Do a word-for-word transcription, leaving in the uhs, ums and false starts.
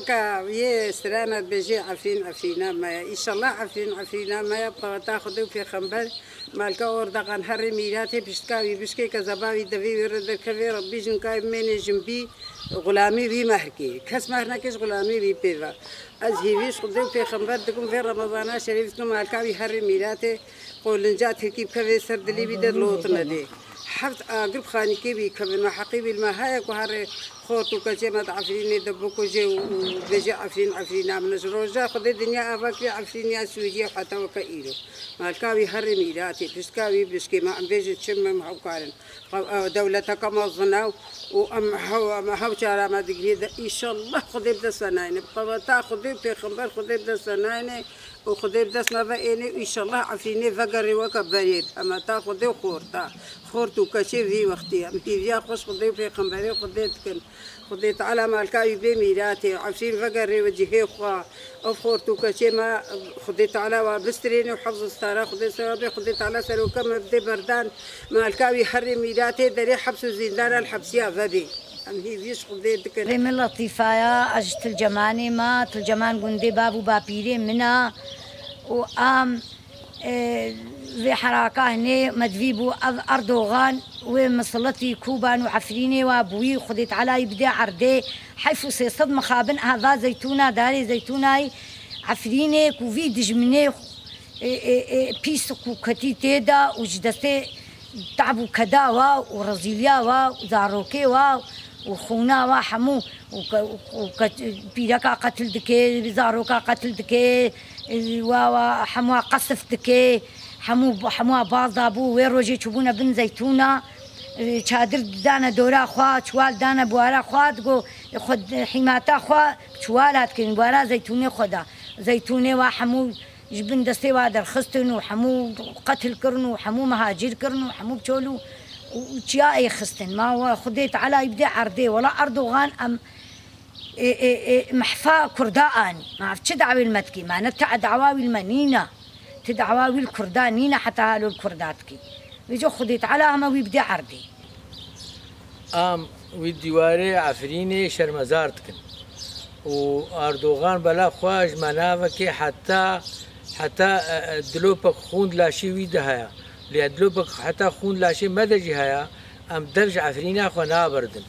Ka yê strana dibêjê Efrîn Efrîna me ye. Înşallah Efrîn Efrîna me ye. Paweta Xwedê û Pêxember, malka Ordaxan herê mîratê piştka wî bişkê kezeba wî devê wê re derkevê Rebbî jinka wî bimêne jinbî xulamî wî mehr kê. Kes mehr neke ji xulamî wî pê ve. Ez hêvî ji Xwedê û Pêxember dikim vê Remezana şerîf dikim malka wî herê mîratê qolinca tirkî bikevê ser dilê wî de lot nedê. Heft agir bi xanîkê wî kevin me heqî wî li me heye ku herê xort û keçê me di Efrînê de bikuje û, û bêje Efrîn Efrîna min e. Ji roja Xwedê dinya ava kiriye Efrîn ya Sûriye heta weke îro. Malka wî herê mîratê, piştka wî bişkê me em bêjin çi me em hewkar in. Qe-, e, dewleteke mezin e û em hew, em hew çara me digihê de. Înşallah Xwedê bi dest ve nayne. Bi qeweta Xwedê û Pêxember Xwedê bi dest ve nayne û Xwedê bi dest me ve êne û înşallah Efrînê vegerê weke berê. Hemeta Xwedê û xorta. Xort û keçê vî wextî. Em hîviya xwe ji Xwedê û Pêxemberê Xwedê dikin. Xwedê Teala malka wî bê mîratê. Efrîn vegerê we cihê xwe. Ev xort û keçê me Xwedê Teala wa bistirêne û hefz û stara Xwedê ser wa bê. Xwedê Teala seroka me bidê berdan. Malka wî herê mîratê derê heps û zîndana li hepsiya vebê. Em hîvî ji Xwedê dikin. Rê min Letîfa ya, ez ji Tilcemanê me, Tilceman gundê bav û bapîrê min e û em, e, vê heraka hinê me divî bû ev Erdogan wê misilitî Kuban û Efrînê wa bi wî Xwedê Teala yî bidê erdê. Heyf û sê sed mixabin ava zeytûna, darê zeytûnayî Efrînê ku vî dijminê, e, e, e, pîs ku ketî tê de û ji destê tab û keda wa û rezîliya wa û zarokê wa û xûna wa hemû û ke-, û ke-, pîreka qetil dike, zaroka qetil dike, e, wa, wa hemûa qesif dike, hemû, hemûa baz dabû, wê rojê çûbûne bin zeytûna, e, çadir dane dora xwe, çuwal dane buwara xwe, digo, e, xwe d-, hîmata xwe çuwala dikin, buwara zeytûnê xwe da. Zeytûnê wa hemû ji bin destê wa derxistin û hemû qetil kirin û hemû mihacir kirin û hemû bi çol û, û çiya ê xistin. Ma we Xwedê Teala yî bidê erdê. Wela Erdogan em, e, e, e, mehfa Kurda anî. Ma ev çi dawê li me dikî? Ma ne te dawa wî li me nîna. Ti dawa wî li Kurda nîna heta halo li Kurda dikî. Vêca Xwedê Teala hema wî bidê erdê. Am wî dîwarê Efrînê şermezar dikin. Û Erdogan bela xwe ji me navekê heta, heta, e, e, dilopek xûn di laşê wî de heye. Lê dilopek heta xûn di laşê me de jî heye, em dev ji Efrîna xwe naberdin.